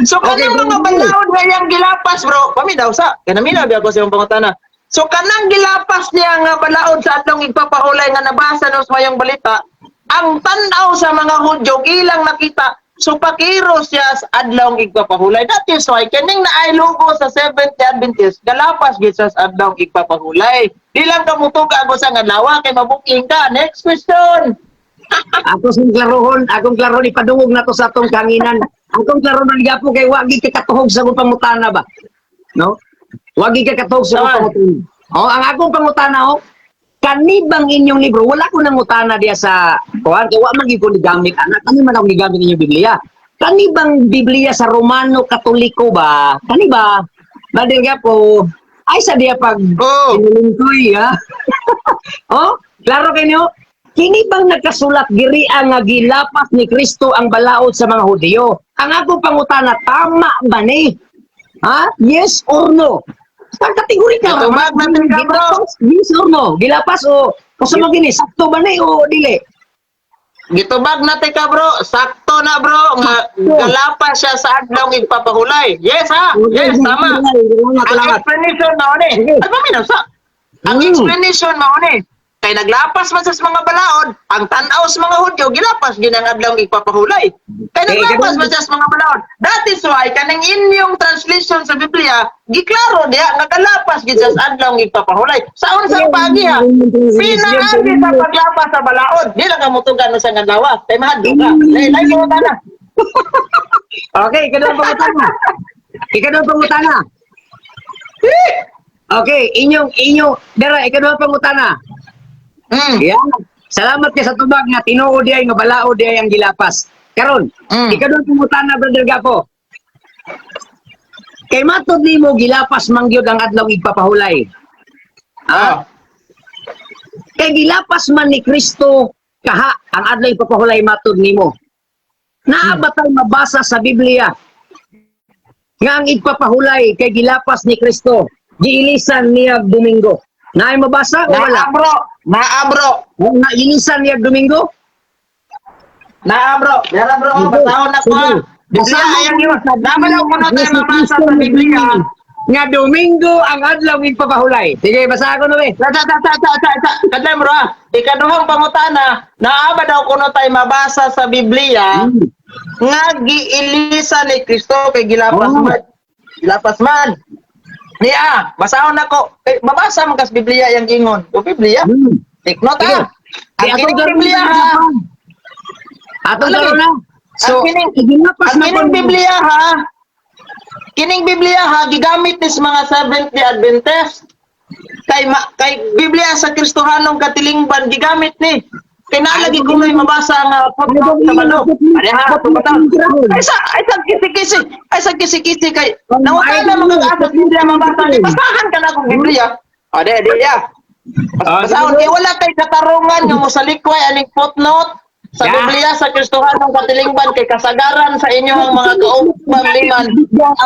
B: So kanang
A: Okay,
B: mga
A: bro.
B: balaod nga iyang gilapas, bro, paminaw sa, kanaminaw di ako sa iyong pangutana. So kanang gilapas niya nga balaod sa adlaw igpapahulay nga nabasa no sa mayong balita, ang tan-aw sa mga Hudyo ilang nakita, so pakiro siya sa adlaw igpapahulay. That is why kining naay logo sa Seventh Day Adventist galapas gid sa adlaw igpapahulay. Di lang ka mutuga ako sa adlaw kay mabuking ka. Next question.
A: Ako sing klarohon, akong klarohon ipadungog na to sa atong kanginan. Akong klarohon gapo kay wa gid ka katuhog sa akong pangutana ba. No? Wa gid ka katuhog sa akong pangutana. Oh, ang akong pangutana oh, kani bang inyong libro wala ko nangutana diya sa kuan kay wa man gid ko gigamit anak kani man ako gigamit inyong Biblia. Kani bang Biblia sa Romano Katoliko ba? Kani ba? Brother Gapo, ay sa diya pag
B: Oh.
A: Inulungkoy, ha? Oh, klaro kayo? Kini bang nagkasulat diri ang nga gilapas ni Kristo ang balaod sa mga Hudiyo? Ang akong pangutana, tama ba ni? Ha? Yes or no? Pag kategori ka,
B: Itubag natin ka, bro.
A: Gilapas, yes or no? Gilapas o kung sa mga gini, sakto ba ni o dili?
B: Gitubag na ka, bro. Sakto na, bro, nga
A: Sakto.
B: galapas siya sa adlaw igpapahulay. Yes ha. Yes, tama.
A: Salamat,
B: Ang
A: salamat.
B: explanation mao ni.
A: Okay.
B: Ay paminaw sa. Ang explanation mao ni. Kay naglapas man sa mga balaod, ang tan-aw sa mga Hudyo gilapas gyud ang adlaw igpapahulay. Kay
A: Okay,
B: naglapas
A: ganun.
B: man siya sa mga balaod. That is why kaning inyong translation sa Biblia giklaro diha nga galapas gyud siya sa adlaw igpapahulay. Sa unsang paagi ha? Pinaagi sa paglapas sa balaod. Di lang ka mutugan sa adlaw. Kay mahadlok ka. Lay lay mo na.
A: Okay, ikaduhang pangutana. Ikaduhang pangutana. Okay, inyong, inyong, dara, ikaduhang pangutana. Yan. Salamat kay sa tubag nga tinuod diay nga balaod diay ang gilapas. Karon, ikaduhang pangutana, Brother Gapo. Kay matod nimo gilapas man gyud ang adlaw igpapahulay.
B: Ah.
A: Kay gilapas man ni Kristo kaha ang adlaw igpapahulay matod nimo. Naa ba tay mabasa sa Biblia nga ang igpapahulay kay gilapas ni Kristo giilisan niya Domingo? Naay mabasa o wala?
B: Naa, bro. Naa, bro.
A: Nga ilisan niya Domingo?
B: Naa, bro. Dara, bro, basahon na ko.
A: Sige.
B: Ah. Biblia
A: Basahan
B: ayang yun.
A: mo sa
B: Dapat ako kuno tayo
A: Yesu
B: mabasa
A: Kristo
B: sa Biblia.
A: nga Domingo ang adlaw igpapahulay. Sige, basa ko no eh.
B: Sa sa sa sa sa sa sa. Kadlay, bro ah. Ikaduhang pangutana, naa ba daw kuno tayo mabasa sa Biblia nga giilisa ni Kristo kay gilapas man. Gilapas man. Niya, basahon nako. Eh, mabasa man kas Biblia yang ingon. O Biblia. Take note
A: Sige.
B: ah.
A: Di,
B: Ang
A: atong
B: kining
A: karon
B: Biblia
A: na.
B: ha.
A: Atong
B: Ano
A: karon na. So,
B: Ang
A: gilapas
B: Ang
A: na
B: kining Biblia ha. Kining Biblia ha gigamit ni sa mga Seventh Day Adventist. Kay Biblia sa Kristohanong katilingban gigamit ni. Kay nalagi ko may mabasa nga footnote sa balo. Ani ha, ay sa kisi-kisi, ay sa kisi-kisi kay nawala na mga asa Biblia mabasa ni basahan ka na akong Biblia. O di di ya.
A: Ah,
B: Basahon
A: sige.
B: kay wala kay katarungan nga mosalikway aning footnote sa Biblia sa Kristohanong katilingban kay kasagaran sa inyong mga kaupang liman.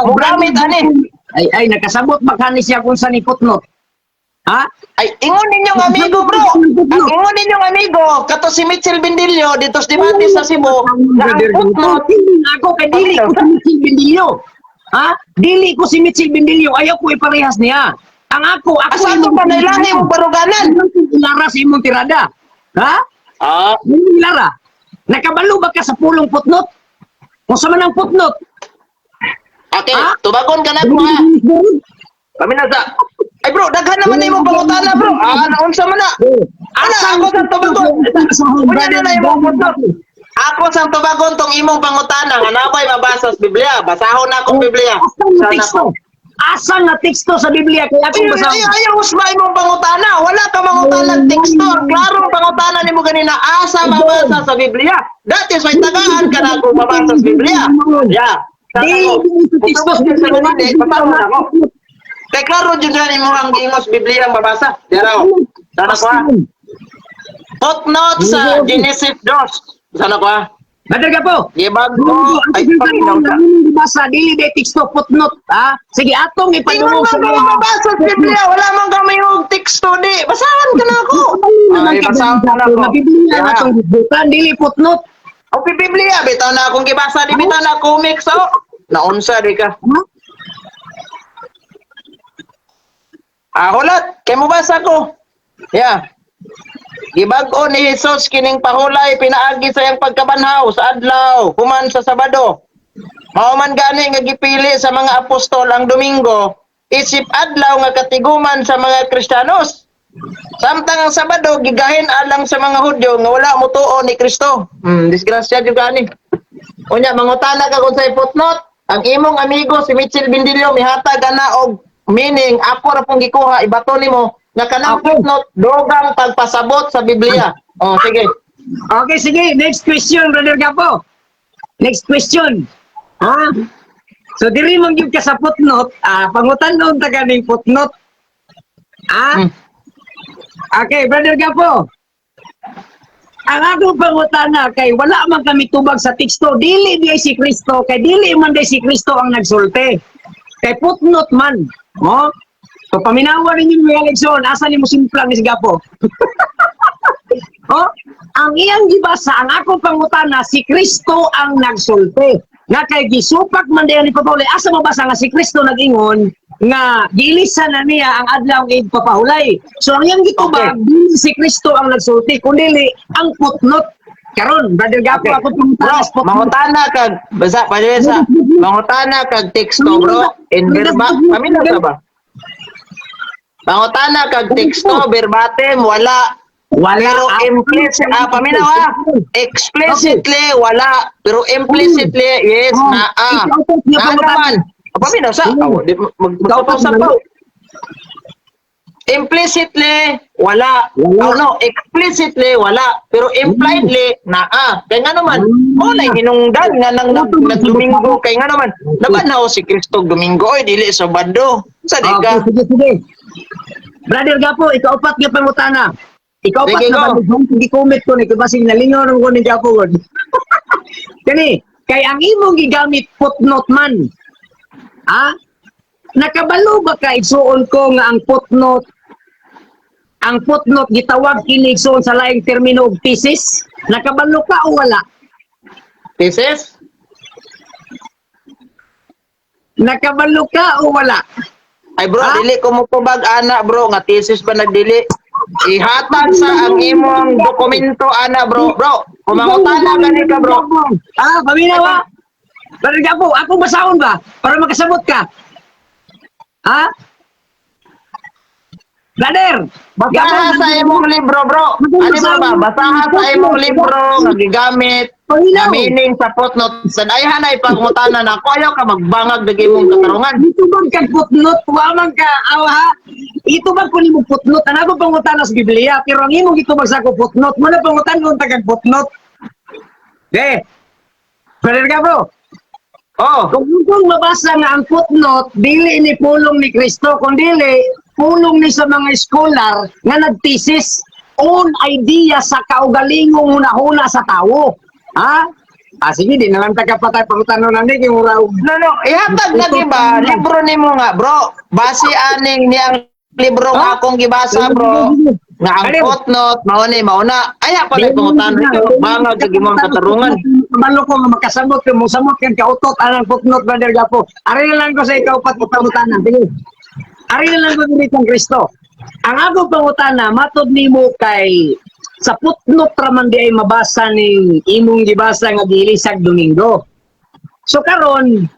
B: Mugamit ani.
A: Ay, ay, nakasabot ba kani siya kung sa ni footnote? Ha?
B: Ay, ingon ninyong amigo, bro. Ang ingon ninyong amigo, kato si Mitchell Bindilio dito sa debate sa Cebu, na ang footnote,
A: Ako kay dili ko si Mitchell Bindilio. Ha? Dili ko si Mitchell Bindilio. Ayaw ko iparehas niya. Ang ako, ako
B: asa to pa nailangi mo baruganan?
A: Ilara sa imong tirada. Ha?
B: Ah,
A: Imong ilara. Nakabalo ba ka sa pulong footnote? Kung sa man ang footnote?
B: Okay,
A: Ha?
B: tubagon ka na ko ha. Kami na sa. Ay bro, daghan naman na imong pangutana, bro. Ah, naunsa man na. Ana, ako sa tubagon. Unya na na imong footnote. Ako sa tubagon tong imong pangutana nga nabay mabasa sa Biblia. Basahon na akong Biblia.
A: Asa nga
B: Sana
A: teksto?
B: ko.
A: Asa nga teksto sa Biblia kay akong
B: Ay,
A: basahon?
B: ay, ay, usma imong pangutana. Wala ka mangutana teksto. Ang klarong pangutana nimo ganina, asa mabasa sa Biblia. That is why tagaan ka na akong mabasa sa Biblia. Yeah. Sana
A: Dili
B: ko.
A: dili sa teksto sa
B: Kung
A: Biblia.
B: tubag sa basahon na ako. Kay klaro jud na imong ang giingos Biblia ang mabasa. Dira o. Sana ko ha. Footnote sa Genesis 2. Sana ko ha.
A: Brother Gapo.
B: Gibag-o ay, paminaw ta.
A: Basa dili de teksto, footnote, ha? Sige, atong
B: Ingon
A: ipadungog
B: man
A: sa
B: ko mabasa sa Biblia, wala man kami og teksto di. Basahan ka na ako. Ay, basahan na ako.
A: Nga Biblia na
B: Yeah.
A: atong gibutan, dili footnote.
B: O Biblia, bitaw na akong gibasa di bitaw na comics oh. Naunsa di ka.
A: Ha?
B: Ah, hulat, kay mo basa ko. Yeah. Gibag-o ni Jesus kining pahulay pinaagi sa iyang pagkabanhaw sa adlaw human sa Sabado. Mao man gani nga gipili sa mga apostol ang Domingo isip adlaw nga katiguman sa mga Kristiyanos. Samtang ang Sabado gigahin alang sa mga Hudyo nga wala motuo ni Kristo. Disgrasya jud gani. Unya, mangutana ka kung sa footnote, ang imong amigo si Mitchell Bindilio mihatag ana og meaning ako ra pong gikuha, ibato nimo nga kanang footnote dogang pagpasabot sa Biblia. Oh, sige.
A: Okay, sige. Next question, Brother Gapo. Next question. Ha? So, diri man gyud ka sa footnote, ah, pangutan noon ta kaning footnote. Ah? Okay, Brother Gapo. Ang akong pangutana kay wala man kami tubag sa teksto, dili di si Kristo, kay dili man di si Kristo ang nagsulti. Kay footnote man, no? So paminawa ninyo mga leksyon, asa nimo simplang ni si Gapo? Oh, ang iyang gibasa, ang akong pangutana, si Kristo ang nagsulti. Nga kay gisupak man diyan ni Papahulay, asa mabasa nga si Kristo nag-ingon nga giilisan na niya ang adlaw ng ipapahulay? So ang iyang gitubag, dili si Kristo ang nagsulti, kundi ang footnote. Karon, Brother Gapo, ako
B: Bro,
A: pangutana sa footnote.
B: Mangutana kag basa pa sa mangutana kag teksto, bro, in verba, paminaw ka ba? Mangutana kag teksto verbatim, wala.
A: Wala.
B: Pero implicit, ah, paminaw ah. Explicitly wala, pero implicitly yes
A: Oh,
B: na ah.
A: ikaw po, nga
B: Na
A: pangutana.
B: naman. Ah, paminaw sa. Oh, di mag
A: Ikaw
B: sa
A: po,
B: pa. Implicitly wala.
A: Wala.
B: Oh no, explicitly wala, pero impliedly naa. Kay nga naman, mo na hinungdan nga nang nagdomingo, kay nga naman, nabanhaw si Kristo og Domingo oy, dili Sabado. Sa di ka?
A: Okay, sige, sige. Brother Gapo, ikaupat nga pangutana. Ikaupat
B: Sige,
A: na
B: go.
A: ba? Hindi comment ko ni basing nalingaw ko ni Gapo gud. Kani, kay ang imong gigamit footnote man. Ha? Nakabalo ba ka, igsuon ko, nga ang footnote gitawag kini, igsuon, sa laing termino og thesis? Nakabalo ka o wala?
B: Thesis?
A: Nakabalo ka o wala?
B: Ay bro,
A: Ha?
B: dili ko mo tubag ana bro nga thesis ba nagdili. Ihatag sa ang imong dokumento ana, bro. Bro, kung mangutana gani ka, bro.
A: Ah, paminaw ha. Brother Gapo, ako basahon ba? Para makasabot ka. Ha? Brother!
B: Basaha sa imong libro, bro. Ano mo ba? Basaha sa imong libro nga gigamit nga
A: Paminaw.
B: meaning sa footnote. Sad ay hanay pangutana na ako, ayaw ka magbangag dag imong katarungan.
A: Ito bang kag footnote? Wa man ka, aw ha? Ito bang kunin mo footnote? Ano ba pangutana sa Biblia? Pero ang imong gitubag sa ako footnote, mo na pangutan kung tagag footnote. De. Brother Gapo,
B: Oh,
A: kung mabasa nga ang footnote, dili ni pulong ni Kristo, kundi pulong ni sa mga scholar nga nagthesis, own idea sa kaugalingong hunahuna sa tawo. Ha? Ah, sige, di na lang tagapatay pangutano na ni, kay mura og
B: No, ihatag na di ba libro nimo nga, bro. Base aning niyang libro nga
A: Ha?
B: akong gibasa, bro. Nga ang
A: Ano?
B: footnote mao ni mao na. Ay pa na pangutana ikaw magbangag dag imong katarungan.
A: Kabalo ko nga makasabot ka mo samot kang kautot anang footnote, Brother Gapo. Ari na lang ko sa ikaw pat pangutana. Sige. Ari na lang ko diri kang Kristo. Ang ako pangutana, matod nimo kay sa footnote ra man di ay mabasa ning imong gibasa nga giilisag Domingo. So karon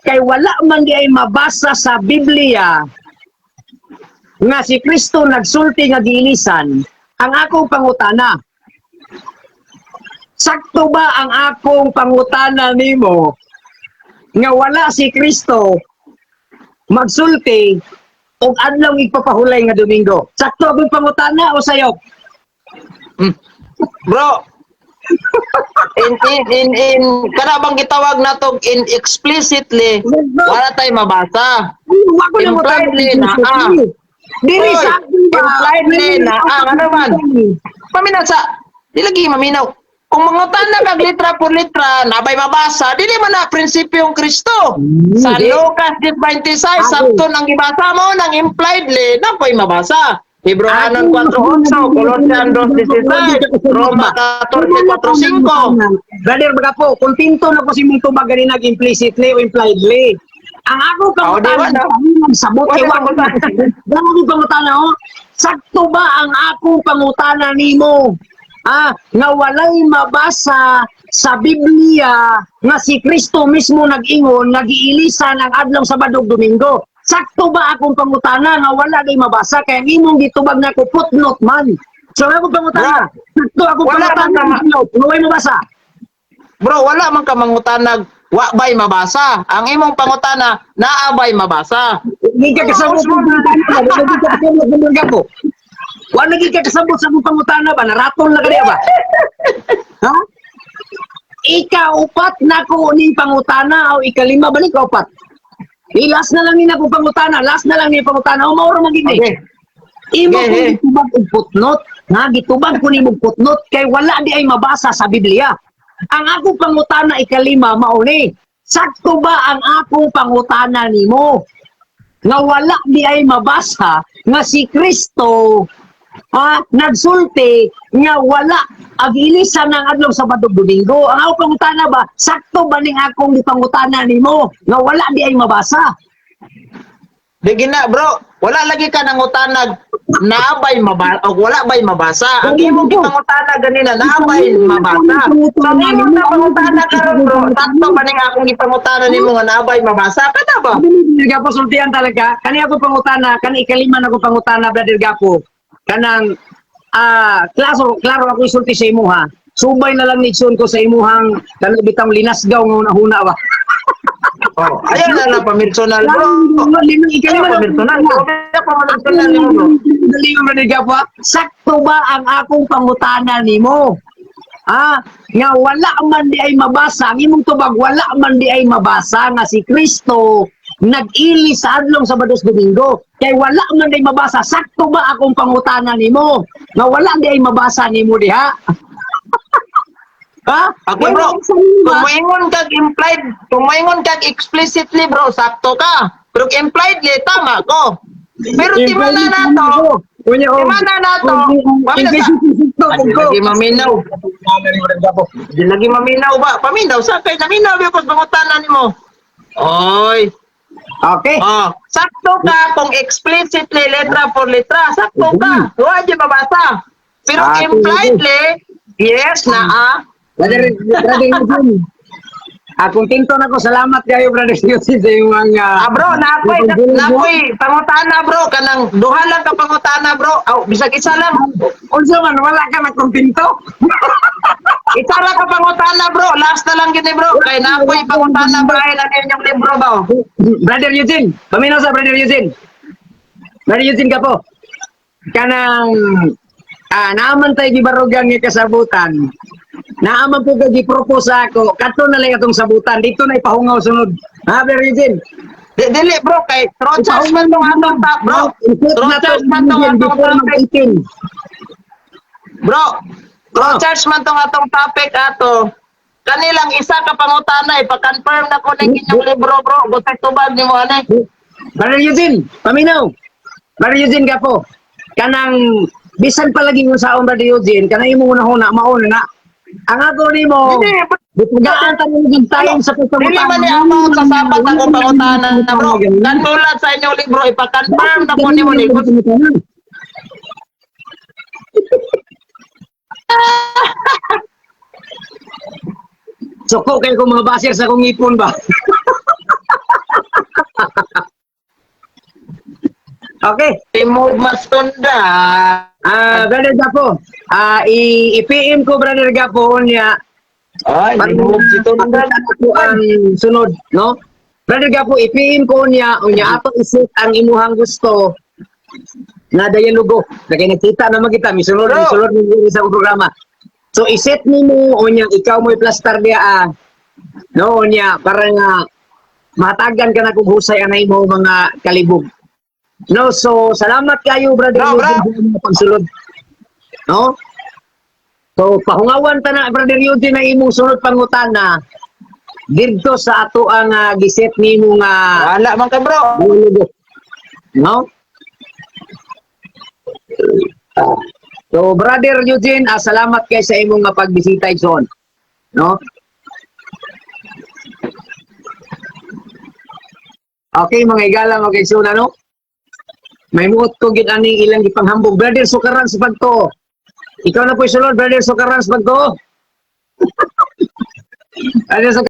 A: kay wala man di ay mabasa sa Biblia nga si Kristo nagsulti nga giilisan, ang akong pangutana, sakto ba ang akong pangutana nimo nga wala si Kristo magsulti og adlaw igpapahulay nga Domingo? Sakto akong pangutana o sayop?
B: Bro, in kana bang gitawag nato in explicitly, wala tay mabasa.
A: Wa ko na mo
B: Impliedly na, ah.
A: Dili
B: Oy,
A: sa akin ba?
B: impliedly na, ah, ano man? Paminaw sa di lagi maminaw. Kung mangutana kag litra por litra, naa bay mabasa, dili man na prinsipyong Kristo. Sa
A: Hindi.
B: Lucas 10:26,
A: Ako.
B: sakto nang gibasa mo nang impliedly, naa poy mabasa. Hebreohanon
A: Ako,
B: 4:8, Colossians 2:16, Roma 14:4-5.
A: Brother, baga po, kontento na po si mong tubag ganina implicitly o impliedly. Ang ako
B: Oh, di ba,
A: pangutana,
B: no?
A: sabot
B: Wala
A: kay wa
B: pangutana.
A: Ang akong pangutana, oh, sakto ba ang akong pangutana nimo? Ah, nga walay mabasa sa Biblia nga si Kristo mismo nag-ingon nga giilisan ang adlaw Sabado ug Domingo. Sakto ba akong pangutana nga wala day mabasa kay ang imong gitubag nako footnote man? So ang akong pangutana, sakto akong
B: Wala
A: pangutana
B: man tama.
A: nga walay mabasa.
B: Bro, wala man ka mangutanag wa bay mabasa. Ang imong pangutana, naa bay mabasa.
A: Hindi ka kasabot sa pangutana, wala ka kasabot sa mga ko. Wala ka kasabot sa akong pangutana ba? Naratol na kaniya ba? Ha? Ikaupat na ko ning pangutana o ikalima ba ni kaupat? I-last na lang ni akong pangutana, last na lang ni pangutana. O mauro man gid ni.
B: Okay.
A: Imo
B: Okay,
A: ko
B: okay.
A: gitubag og footnote, nga gitubag ko nimo footnote kay wala di ay mabasa sa Biblia. Ang akong pangutana ikalima mao ni. Sakto ba ang akong pangutana nimo? Nga wala di ay mabasa nga si Kristo nagsulti nga wala ang ilisan ng adlaw Sabado ug Domingo. Ang akong pangutana ba, sakto ba ning akong gipangutana nimo nga wala di ay mabasa?
B: Di gina, bro. Wala lagi ka nangutanag naa bay mabasa o wala bay mabasa. Ang imong gipangutana ganina naa bay mabasa. So ang imong pangutana karon, bro, sakto ba ning akong gipangutana nimo nga naa bay mabasa? Kada ba?
A: Brother Gapo, sultihan talaga. Kani ako pangutana, kani ikalima na ako pangutana, Brother Gapo. Kanang, klaro, klaro ako isulti sa imuha. Subay na lang nigsun ko sa imuhang kanang bitang linasgaw nga una-huna ba.
B: Oh, ayaw na lang pamersonal, bro.
A: Lima, ikalima
B: Ayaw
A: na
B: pamersonal. Ayaw pamersonal nimo, bro.
A: Dali mo, Brother Gapo, ha? Sakto ba ang akong pangutana nimo? Nga wala man di ay mabasa, ang imong tubag wala man di ay mabasa nga si Kristo nag-ili sa adlong Sabado ug Domingo. Kay wala man di ay mabasa, sakto ba akong pangutana nimo? Nga wala di ay mabasa nimo diha? Ha?
B: Okay, bro. Kung moingon kag implied, kung moingon kag explicitly, bro, sakto ka. Pero kung impliedly, tama ko. Pero timana nato,
A: Unya, oh.
B: timana nato,
A: Implicit
B: Di lagi maminaw. Di lagi maminaw ba? Paminaw sa kay naminaw ba ko sa pangutana nimo? Oy.
A: Okay.
B: Oh, sakto ka kung explicitly letra por letra, sakto ka. Wa di mabasa. Pero impliedly, yes na ah.
A: Brother, Brother Eugene. Kontento na ko. Salamat kayo, Brother Eugene, sa iyong
B: Ah, bro, nakoy nakoy pangutana, bro, kanang duha lang ka pangutana, bro. Aw, bisag isa lang.
A: Unsa man, wala ka na kontento?
B: Isa ra ka pangutana, bro. Last na lang gini, bro. Kay nakoy pangutana bahay na inyong libro ba? Oh.
A: Brother Eugene, paminaw sa Brother Eugene. Brother Eugene ka po. Kanang naaman tayo gibarugan nga kasabutan. Naaman po ka gi-propose ako. Kadto na lang atong sabutan. Dito na ipahungaw sunod. Ha, Brother Eugene?
B: Di, dili, bro, kay true charge man tong atong top, bro. True charge man tong atong
A: Before
B: topic,
A: mag-18.
B: bro. True charge man tong atong topic ato. Kanilang isa ka pangutana ipa-confirm na ko ning inyong libro, bro. Gustay tubag nimo ani.
A: Brother Eugene, paminaw. Brother Eugene ka po. Kanang bisan palagi mo sa Brother Eugene, kanang imong una-una mauna na. Ang ako nimo,
B: Dili, bro.
A: Butugaan ta nimo time sa pagpangutana.
B: Dili man ni about sa sapat ako pangutana na, bro. Katulad sa inyong libro, ipa-confirm na ko nimo ni.
A: Suko kayo kung mga basher sa akong ngipon ba? Okay.
B: Remove mastunda.
A: Brother Gapo, i-PM ko Brother Gapo niya
B: Ay, remove si Tunda.
A: ko ang sunod, no? Brother Gapo, i-PM ko niya unya ato isit ang imuhang gusto na dialogo. Kaya nakita naman kita, misunod,
B: Bro.
A: misunod mi sa akong programa. So iset nimo unya ikaw mo i-plaster diya ah. No, unya para nga matagan ka na kung husay anay mo mga kalibog. No, so salamat kayo, Brother
B: Bro, bro.
A: Eugene, sa mga pagsulod. No? So pahungawan ta na, Brother Eugene, ang imong sunod pangutana didto sa ato ang giset nimo nga
B: Wala man ka, bro.
A: No? So Brother Eugene, salamat kay sa imong nga pagbisita, igsoon. No? Okay, mga igala, mga igsoon, ano? May muot ko gid ani ilang gipanghambog. Brother Sukaran sa pagto. Ikaw na po sulod, Brother Sukaran sa pagto. Ano sa